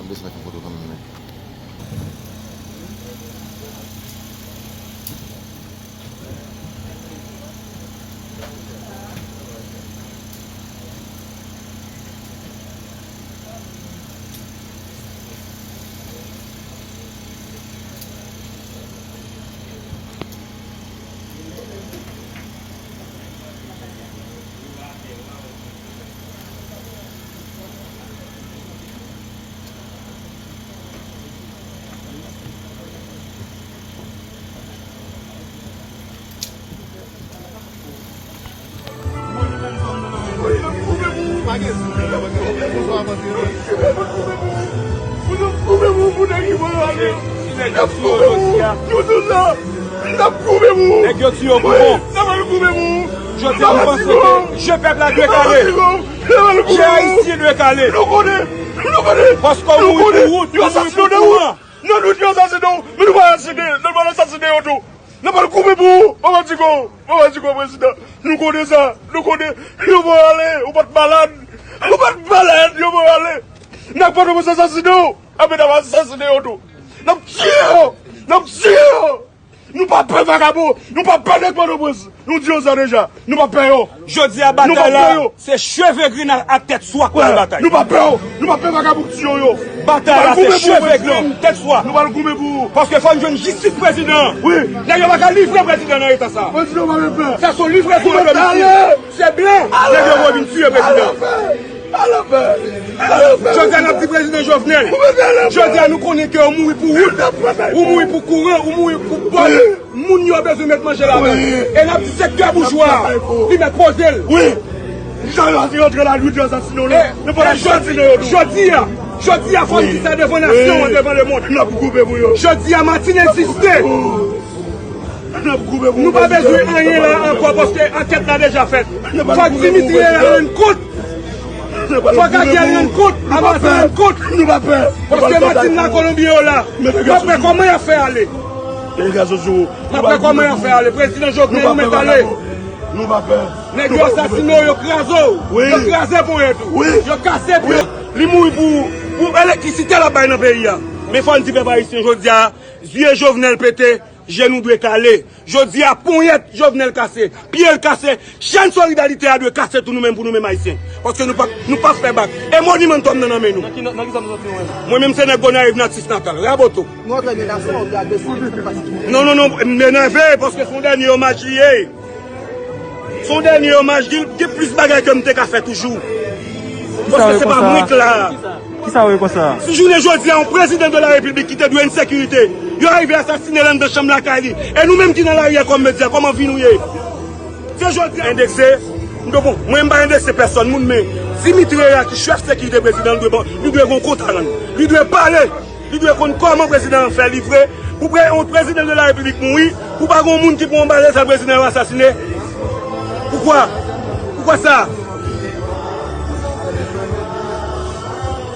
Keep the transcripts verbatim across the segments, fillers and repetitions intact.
Mwen bezwen fè foto kanmenm, men. Nèg yo tiye w pou bon. Jodi a, nou panse ke je pèp la dwe kale. Je ayisyen dwe kale. Paske w mouri pou wout, ou mouri pou kouran. Nan nou di yo asasinen w, men nou pa asasinen, nou pa asasinen yo tou. N ap al koupe pou ou, Papa Tigo, Papa Tigo, prezidan. Nou konnen sa, nou konnen. Yo pa ale, ou pa t malad. Ou pa t malad, yo pa ale. N ap Pòtoprens asasinen w, anben n ap asasinen yo tou. N ap tiye yo, n ap tiye yo. Nou pa pè vakabon, nou pa pè nèg Pòtoprens. Nou di yo sa deja, nou pa pè yo. Jodi a, batay la, se cheve grenn ak tèt swa k pral batay. Nou pa pè yo, nou pa pè vakabon k tiye yo. Batay la, se cheve grenn, tèt swa. Nou pral goumen pou ou. Paske fò n jwenn jistis prezidan an. Wi. Nèg yo pa ka livre prezidan nan eta sa. Prezidan pa pè. Sa se yon livraison de domicile. Se blan. Nèg yo vin tiye prezidan. Jodi a, n ap di prezidan Jovenel. Jodi a, nou konnen ke ou mouri pou wout, ou mouri pou kouran, ou mouri pou bòn. Moun yo bezwen met manje ladan. E n ap di sektè boujwa a, li met poze l. Jan yo ap rantre la, nou di yo asasinen yo. Jodi a, jodi a, fò n di sa devan nasyon an, devan lemonn. Jodi a, Martine egziste. Nou pa bezwen anyen la ankò paske ankèt la deja fèt. Fòk Dimitri rann kont. Fòk Ariel rann kont. Amaze rann kont. Paske Martine la Kolonbyen yo la. N ap wè kòman y ap fè ale. N ap wè kòman y ap fè ale. Prezidan Jovenel ou mèt ale. Nèg yo asasine w, yo kraze w. Yo kraze ponyèt ou. Yo kase pye w. Li mouri pou, pou elektrisite l ap bay nan peyi a. Men fò n di pèp ayisyen jodi a, zye Jovenel pete. Je nou dwe kale. Jodi a, ponyèt Jovenel kase, pye l kase, chèn solidarite a dwe kase tou nou menm pou nou menm Ayisyen. Paske nou p ap, nou p ap fè bak. E moniman n tòm nan nan men nou. Nan ki, nan ki zòn nou soti nou menm? Mwen menm se nèg Gonayiv natif natal, Raboto. Non, non, non, m enève paske se yon dènye omaj li ye. Se yon dènye omaj, gen, gen plis bagay ke m te ka fè toujou. Paske se pa mwen k la. Kisa w ye konsa? Si jounen jodi a, yon prezidan de la repiblik ki te dwe ensekirite, yo arive asasinen l anndan chanm lakay li, e nou menm ki nan lari a kòm medya, kòman vi nou ye? Se jodi a. Endekse, m te bon, mwen m pa endekse pèsòn moun, men Dimitri a ki chèf sekirite prezidan, li dwe, li dwe gen yon kont a rann. Li dwe pale. Li dwe konn kòman prezidan an fè livre pou pre, yon prezidan de la repiblik mouri, pou pa gen yon moun ki pran yon bal, se prezidan yo asasine. Poukwa? Poukwa sa?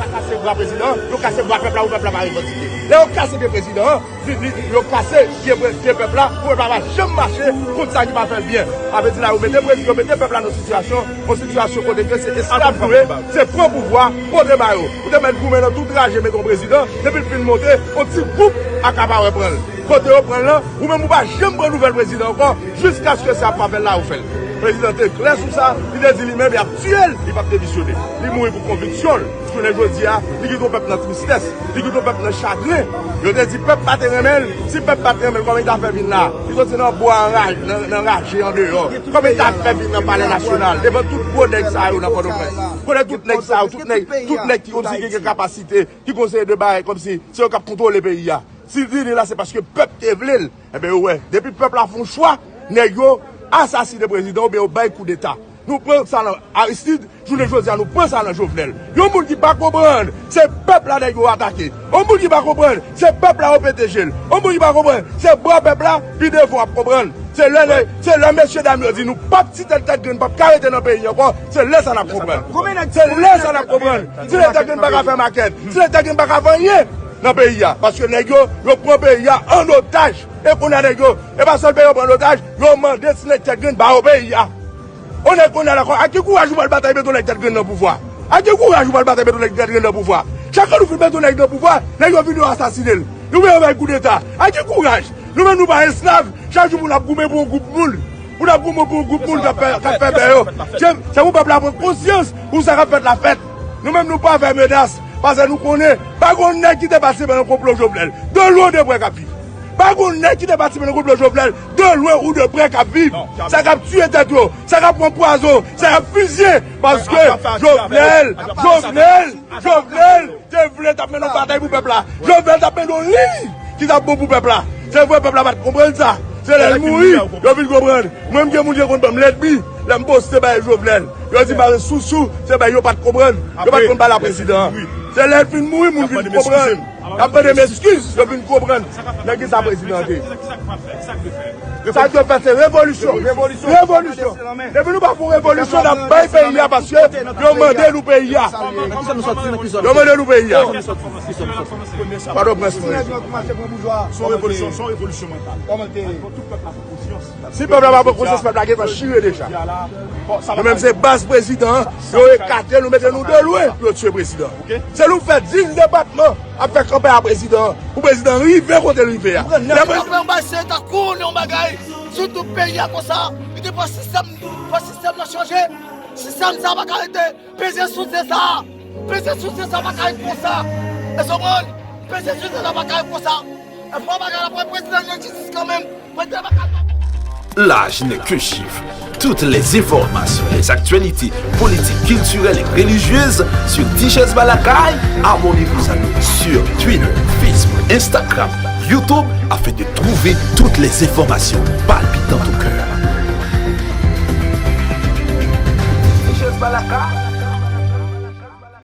Yo kase bra prezidan an, yo kase bra pèp la pou pèp la pa revandike. Lè yo kase pye prezidan an, li, li, yo kase pye, pye pèp la pou pèp la pa janm mache kont sa ki pa fè l byen. Sa vle di la, yo mete prezidan, yo mete pèp la nan sitiyasyon, yon sitiyasyon kote ke se esklav nou ye, se pran pouvwa, pote ba yo. Ou te mèt goumen nan tout raje, mete yon prezidan, depi l fin monte, yon ti gwoup akapare pran l. Kote yo pran l lan, ou menm ou pa janm pran nouvèl prezidan ankò, jiskaske sa ap pa fè l la, yo fè l. Prezidan te klè sou sa, li te di li menm y ap tiye l, li p ap demisyone. Li mouri pou konviksyon l. Jounen jodi a, li kite yon pèp nan tristès, li kite yon pèp nan chagren. Yo te di pèp pa te renmen l, si pèp pa te renmen l, kòman li ta fè vin la? Li soti nan bwa anra-, nan, nan raje andeyò. Kòman li ta fè vin nan Palè Nasyonal, devan tout gwo nèg sa yo nan Pòtoprens? Kote tout nèg sa yo, tout nèg, tout nèg ki kòmsi ki gen kapasite, ki gen seri de bagay kòmsi se yo k ap kontwole peyi a? Si l vini la, se paske pèp te vle l. Enben, yo wè, depi pèp la fè yon chwa, nèg yo asasine prezidan oubyen yo bay koudeta. Nou pran sa nan Aristide, jounen jodi a, nou pran sa nan Jovenel. Yon moun ki pa konprann, se pèp la nèg yo atake. Yon moun ki pa konprann, se pèp la yo pete je l. Yon moun ki pa konprann, se bwa pèp la, pi devan w ap konprann. Se lè, se lè mesye dam yo di nou p ap, ti tèt tèt grenn p ap ka rete nan peyi ankò, se lè sa n ap konprann. Se lè sa n ap konprann. Ti tèt tèt grenn pa ka fè makèt. Ti tèt tèt grenn pa ka fè anyen nan peyi a. Paske nèg yo, yo pran peyi a an otaj. E kounye a nèg yo, e pa sèl peyi yo pran an otaj, yo mande ti nèg tèt grenn ba yo peyi a. Yon nèg kounye a la, ak ki kouraj ou pral batay mete yon nèg tèt grenn nan pouvwa? Ak ki kouraj ou pral batay mete yon nèg tèt grenn nan pouvwa? Chak lè nou fin mete yon nèg nan pouvwa, nèg yo vin yo asasine l. Nou vle yo fè koudeta. Ak ki kouraj? Nou menm nou pa esklav. Chak jou pou n ap goumen pou yon gwoup moun. Pou n ap goumen pou yon gwoup moun k ap fè, k ap fè bè yo. Se, se pou pèp la pran konsyans pou sa k ap fèt la fèt. Nou menm nou pa fè menas. Paske nou konnen, pa gen yon nèg ki te patisipe nan konplo Jovenel. De lwen ou de prè k ap viv. Pa gen yon nèg ki te patisipe nan konplo Jovenel. De lwen ou de prè k ap viv. Sa k ap tiye tèt yo. Sa k ap pran pwazon. Sa k ap fizye. Paske Jovenel, Jovenel, Jovenel te vle t ap mennen yon batay pou pèp la. Jovenel t ap mennen yon liy ki t ap bon pou pèp la. Se vre, pèp la pa t konprann sa. Se lè l mouri, yo vin konprann. Mwen, m gen moun ki konn ban m lènmi. Lè m poste bay Jovenel, yo di m pase sousou, se bay yo pa t konprann. Yo pa t konn bay la prezidan an. Se lè l fin mouri, moun vin konprann. Y ap mande m eskiz, yo vin konprann nan ki sa prezidan an te ye. Sa k dwe fèt, se revolisyon. Revolisyon. Depi nou pa fè revolisyon, n ap bay peyi a paske yo mande nou peyi a. Yo mande nou peyi a. Pòtoprens, mwen. Se yon revolisyon, se yon revolisyon mantal. Si pèp la pa pran konsyans, pèp la gentan chire deja. Nou menm se baz prezidan an, yo ekate nou, mete nou de lwen pou yo tiye prezidan. Se nou fè dis depatman ap fè kanpay a prezidan an, pou prezidan an rive kote l rive a. Lè prezidan... Yon bagay se tankou yon bagay sou tout peyi a konsa. Li te fò sistèm, fò sistèm nan chanje. Sistèm sa pa ka rete. Peze sou se sa. Peze sou se sa pa ka ret konsa. Èske w konprann? Peze sou se sa pa ka ret konsa. E fò bagay la pran prezidan nan jistis kanmenm. Prezidan pa ka... L'âge n'est qu'un chiffre. Toutes les informations, les actualités politiques, culturelles et religieuses sur Tichèz Ba Lakay. Abonnez-vous à nous sur Twitter, Facebook, Instagram, YouTube afin de trouver toutes les informations palpitantes au cœur. Tichèz Ba Lakay.